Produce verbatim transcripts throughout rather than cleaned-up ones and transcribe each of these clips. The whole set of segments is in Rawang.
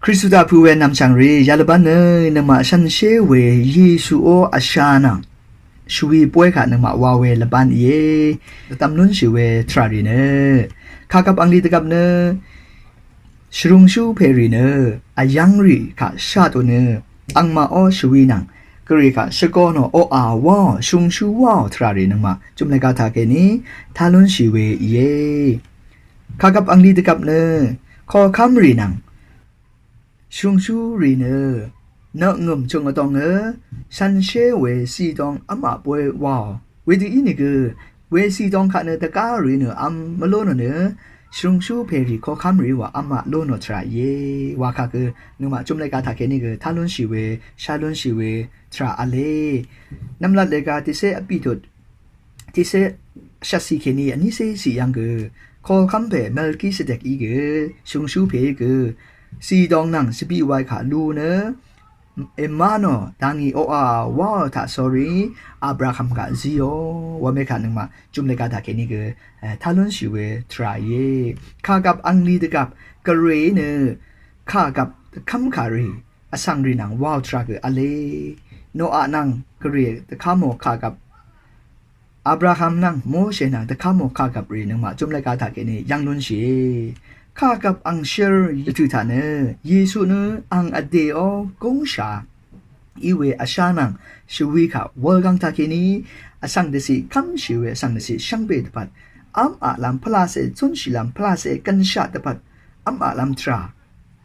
Kristu taq pø̄ we nvmchv̀ngrì yalvbán nø nøngmaq shànshér we Yesuó vshá nvng shvwi bóy kaq nøngmaq wa we lvbán íe. Dvdvm lúnshì we tvrà rì nø kàgvp angli dvgvp nø shvrūngshú pèrì nø vyv́ngrì kaq shá dø nø angmaqó shvwi nvng gvray kaq shvgó nò oqà wáò shvrūngshú wáò tvrà rì nøngmaq jumlvga taqkèní tá lúnshì we íe. Kàgvp angli dvgvp nø koqkv́mrì nvng shvrūngshúrì nø nø ngø̀m chø̀ng vdòngø shànshér we zìdong v́mà bóy wáò. Wedø ínìgø we zìdong kaq nø dvgárì nø v́m mvlú nò nø shvrūngshú pèrì koqkv́mrì wà v́mà lú nò tvrà íe. Wakaq gø nøngmaq jumlvga taqkèní gø tá lúnshì we shá lúnshì we tvrà v̄le. Nvmlat lèga tiqcé vbì tut tiqcé shvtcì kèní vnícé cì yv́ng gø koqkv́m pè Melkisedek í gø shvrūngshú pè í gø zìdong nvng shvbì wáy kaq lú nø èmá nò dvngí oqà wáò taq sórí Abraham kaq zíò. Wamé kaq nøngmaq jumlvga taqkèní gø tá lúnshì we tvrà íe. Kàgvp angli dvgvp gvray nø kàgvp dvkv́mkàrì vsvngrì nvng wáò tvrà gø v̄le. Noaq nvng gvray dvkv́mò kàgvp Abraham nvng Moshe nvng dvkv́mò kàgvprì nøngmaq jumlvga taqkèní yv́ng lúnshìe. Kàgvp angshǿr yvtø̀ taq nø Yesu nø ang vdèó gúngshà í we vshá nvng shvwi kaq wulgvng taqkèní vsvng dvciq kv́mshì we vsvng dvciq shvngbe dvpvt v́m aqlv́m pvlacè cúnshìlv́m pvlacè gønshaq dvpvt v́m aqlv́m tvrà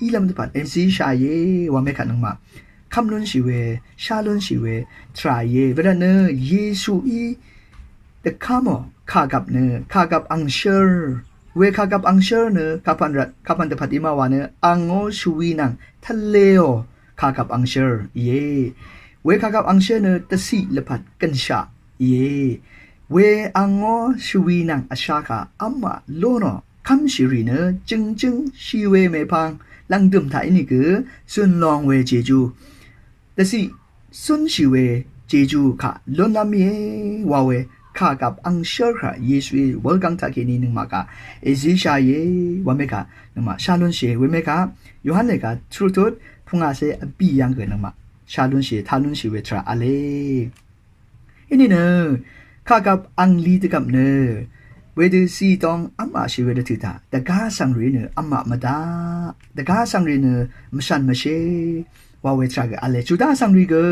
ílv́m dvpvt èzíshà íe. Wamé kaq nøngmaq kv́m lúnshì we shá lúnshì we tvrà íe. Wervt nø Yesuí dvkv́mò kàgvp nø kàgvp angshǿr we kàgvp angshǿr nø kapv̀n rvt kapv̀n dvpvt í má wa nø angó shvwi nvng tvleò kàgvp angshǿr íe. We kàgvp angshǿr nø dvciq lvpat gønshaq íe. We angó shvwi nvng vshá kaq v́mà lú nò kv́mshìrì nø jø̀ngjǿng shì we mèpvng lv̀ngdø̀m taq ínìgø zø̀n long we jejú dvciq zúnshì we jejú kaq lúnlv́m íe. Wa we kàgvp angshǿr kaq Yesuí wulgvng taqkèní nøngmaq kaq èzíshà íe. Wamé kaq nøngmaq shá lúnshìe. Wemé kaq Yohan lèga tvrutut pvngacé vbì yv́ng gø nøngmaq shá lúnshìe tá lúnshì we tvrà v̄le. Inìnø kàgvp angli dvgvp nø wedø zìdong v́maqshì we dvtø̀ taq dvgá vsvngrì nø v́maq mvdaq dvgá vsvngrì nø mvshv̀n mvshé wa we tvrà gø v̄le. Juda vsvngrì gø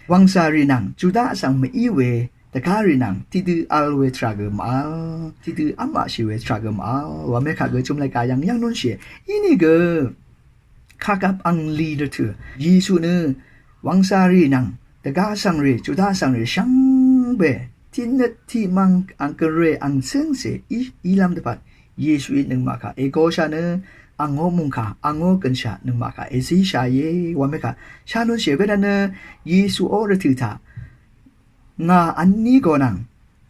wv̀ngzàrì nvng Juda vsvng mv-í we dvgárì nvng tiqdø vl we tvrà gø mv-vl tiqdø v́maqshì we tvrà gø mv-vl. Wamé kaq gø jumlvga yv́ng yv́ng lúnshìe. Inìgø kàgvp angli dvtø̀ Yesu nø wv̀ngzàrì nvng dvgá vsvngrì Juda vsvngrì shvngbe tiqnøt tiqmvng ang gvray ang cǿngcè í ílv́m dvpvt Yesuí nøngmaq kaq ègoshà nø angó mòngkà angó gønshà nøngmaq kaq èzíshà íe. Wamé kaq shá lúnshìe. Wervt nø Yesuó dvtø̀ taq ngà vní go nvng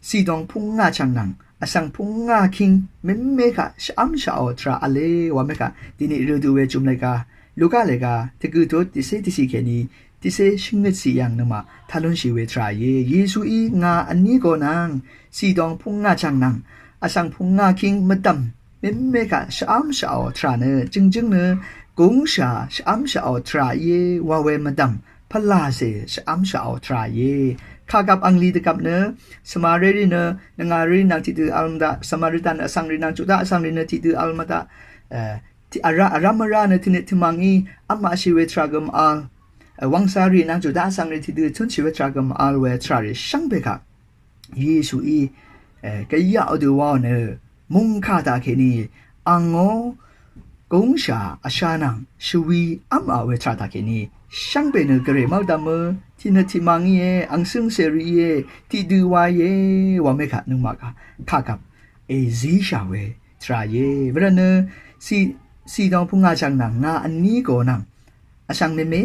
zìdong pvngà chv̀ng nvng vsvng pvngà king mèmé kaq shvv́mshaqò tvrà v̄le. Wamé kaq dìniq rødø we jumlvga Luka lèga dvgø̀ tut tiqcé tiqciq kèní tiqcé shvngøt ciq yv́ng nøngmaq tá lúnshì we tvrà íe. Yesuí ngà vní go nvng zìdong pvngà chv̀ng nvng vsvng pvngà king mvdv̀m mèmé kaq shvv́mshaqò tvrà nø jø̀ngjǿng nø gúngshà shvv́mshaqò tvrà íe. Wa we mvdv̀m pvlacè shvv́mshaqò tvrà íe. Kàgvp angli dvgvp nø Samarirì nø nvngàrì nvng tiqdø vl mvdaq Samaritan vsvngrì nvng Juda vsvngrì nø tiqdø vl mvdaq vrá vrá mvrá nø tiqnøt tiqmvngí v́maqshì we tvrà gø mv-vl. Wv̀ngzàrì nvng Juda vsvngrì tiqdø cúnshì we tvrà gø mv-vl we tvràrì shvngbe kaq Yesuí gvyaq vdø waò nø mòngkà taqkèní angó gúngshà vsha nvng shvwi v́mà we tvrà taqkèní shvngbe nø gvray mvdv̀mø tiqnøt tiqmvng íe ang cǿngcèrì íe tiqdø wa íe. Wamé kaq nøngmaq kaq kàgvp èzíshà we tvrà íe. Wervt nø zìdong pvngà chv̀ng nvng ngà vní go nvng vsvng mèmé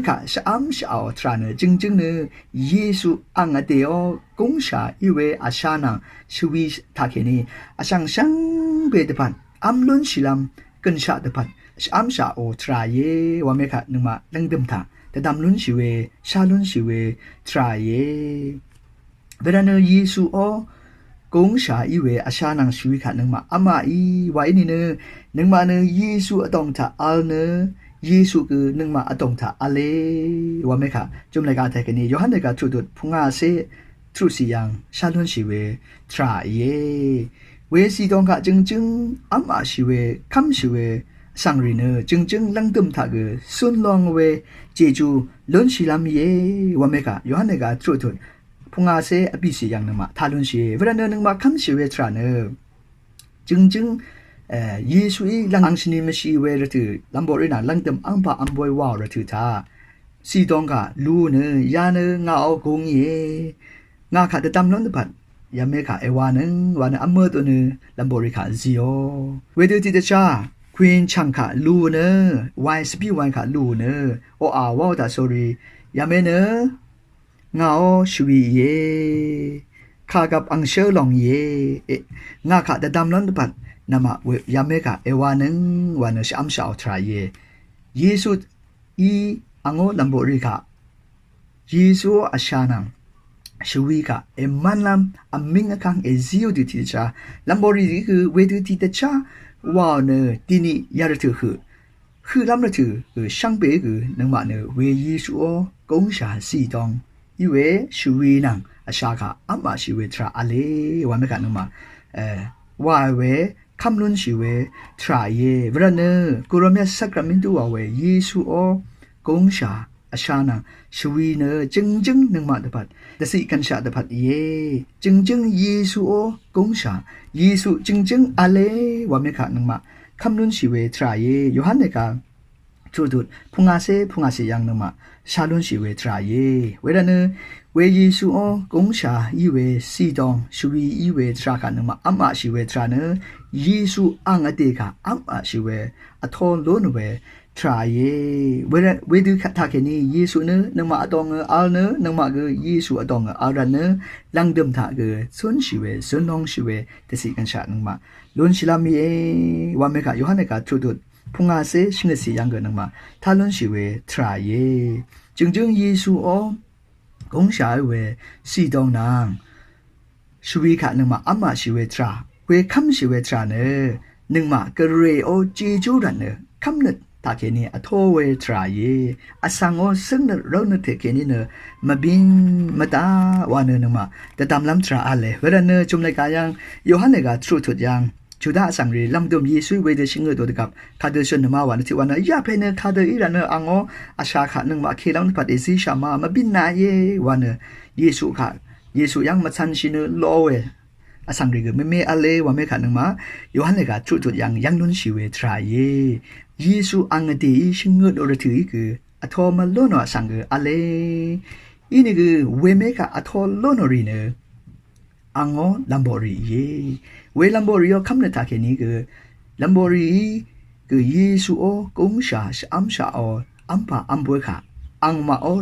kaq shvv́mshaqò tvrà nø jø̀ngjǿng nø Yesu ang vdèó gúngshà í we vsha nvng shvwi taqkèní vsvng shvngbe dvpvt v́m lúnshìlv́m gønshaq dvpvt shvv́mshaqò tvrà íe. Wamé kaq nøngmaq lv̀ngdø̀m taq dvdvm lúnshì we shá lúnshì we tvrà íe. Wervt nø Yesuó gúngshà í we vsha nvng shvwi kaq nøngmaq v́maqí wa í nìnø nøngmaq nø Yesu vdòng taq vl nø Yesu gø nøngmaq vdòng taq v̄le wa mekaq jø̀mlè gà taq kèní Yohan dvgà truqdut pungacé truqcì yv̀ng shá lúnshì we tvrà íe. We Sidon kaq jø̀ngjǿng v́maqshì we kv́mshì we vsvng rì nø jø̀ngjǿng lv́ngdø̀m taq gø cún long we jeju lúnshìlv́m íe wa mekaq Yohan dvgà truqdut pungacé vbìcì yv̀ng nøngmaq taq lúnshìe. Wervtnø nøngmaq kv́mshì we tvrà nø jø̀ngjǿng Yesuí lv̀ng angshvni mvshì we rvtø̀ lv̀mboqrì nvng lv̀ngdø̀m angpaq v́mboy wàò rvtø̀ taq Sidon kaq lu nø ya nø ngàó gúng íe. Ngà kaq dvdvm lón dvpvt yamé kaq èwanøng wa nø vmø dø nø lv̀mboqrì kaq zíò. Wedø tiqdvchá Queen chv̀ng kaq lu nø wine, svbí wine kaq lu nø oqà wáò daq sórí yamé nø ngàó shvwi íe. Kàgvp angshǿ long íe. Ngà kaq dvdvm lón dvpvt nvmaq we yamé kaq èwanøng wa nø shvv́mshaqò tvrà íe. Yesuí angó lv̀mboqrì kaq Yesuó vsha nvng shvwi kaq èmv́nlv́m vmíng vkv́ng èzíò dø tiqdvchá lv̀mboqrì gø wedø tiqdvchá wàò nø dini yarvtø̀ høq høqlv́m rvtø̀ gø shvngbe gø nøngmaq nø we Yesuó gúngshà Sidon í we shvwi nvng vsha kaq v́maqshì we tvrà v̄le wa mekaq nøngmaq wa we kv́m lúnshì we tvrà íe. Wervtnø gùrvm ya Sakramentu wa we Yesuó gúngshà vsha nvng shvwi nø jø̀ngjǿng nøngmaq dvpvt dvciq gv̀nshaq dvpvt íe. Jø̀ngjǿng Yesuó gúngshà Yesu jø̀ngjǿng v̄le wa mekaq nøngmaq kv́m lúnshì we tvrà íe. Yohan dvgà truqdut pungacé pungacì yv̀ng nøngmaq shá lúnshì we tvrà íe. Wervtnø we Yesuó gúngshà í we Sidon shvwi í we tvrà kaq nøngmaq v́maqshì we tvrà nø Yesu ang vdè kaq v́maqshì we vtó lún we tvrà íe. Wedø taqkèní Yesu nø nøngmaq vdòngø v̄l nø nøngmaq gø Yesu vdòngø v̄l rvtnø lv̀ngdø̀m taq gø cúnshì we cún lóngshì we dvciq gv̀nshaq nøngmaq lúnshìlv́m íe. Wa mekaq Yohan dvgà truqdut pungacé shvngøtcì yv̀ng gø nøngmaq taq lúnshì we tvrà íe. Jø̀ngjǿng Yesuó gúngshà í we Sidon nvng shvwi kaq nøngmaq v́maqshì we tvrà we kv́mshì we tvrà nø nøngmaq gvrèó jejú rvtnø kv́mnøt taqkèní vtó we tvrà íe. Vsvngó cǿngnøt rónøt taqkèní nø mvbín mvdá wa nø nøngmaq dvdvmlv́m tvrà v̄le. Wervtnø jø̀mlè gà yv̀ng Yohan dvgà truqtut yv̀ng Juda vsvngrì lv̀ngdø̀m Yesuí wedø shvngøt dø dvgvp kadø shø̀n nø ma wa nø tiq wa nø yapè nø kadø í rvtnø angó vsha kaq nøngmaq kelv́m dvpvt èzíshà ma mvbín na íe wa nø Yesu kaq Yesu yv́ng mvcv̄nshì nø loq we vsvngrì gø mvme v̄le wa mekaq nøngmaq Yohan dvgà truqtut yv̀ng yv́ng lúnshì we tvrà íe. Yesu ang vdèí shvngøt ò rvtø̀í gø vtó mvlónò vsvng gø v̄le. Inìgø we mekaq vtó lónò rì nø angó lv̀mboqrì íe. We lv̀mboqrìó kv́mnøt taqkèní gø lv̀mboqrìí gø Yesuó gúngshà shvv́mshaqò v́mpà v́mboy kaq angmaqó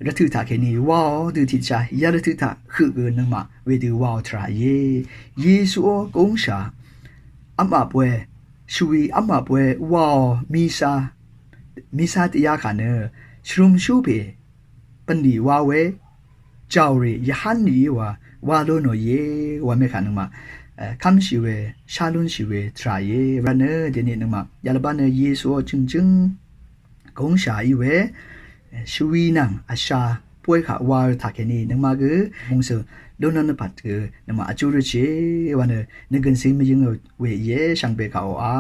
rvtø̀ taqkèní waò dø tiqdvchá yarvtø̀ taq høq gø nøngmaq wedø waò tvrà íe. Yesuó gúngshà v́maqboy shvwi v́maqboy waò misa misa dvyá kaq nø shvrumshú pè bv̀nlì wa we jàòrì yvhán nìí wa wa lónò íe wa mekaq nøngmaq kv́mshì we shá lúnshì we tvrà íe. Wervtnø dèní nøngmaq yalvbá nø Yesuó jø̀ngjǿng gúngshà í we shvwi nvng vsha boy kaq wa taqkèní nøngmaq gø mòngsø̀ lúnlv́m dvpvt gø nøngmaq vjú røtshì wa nø nøgø̀n cing mvyǿng we íe shvngbe kaq oqà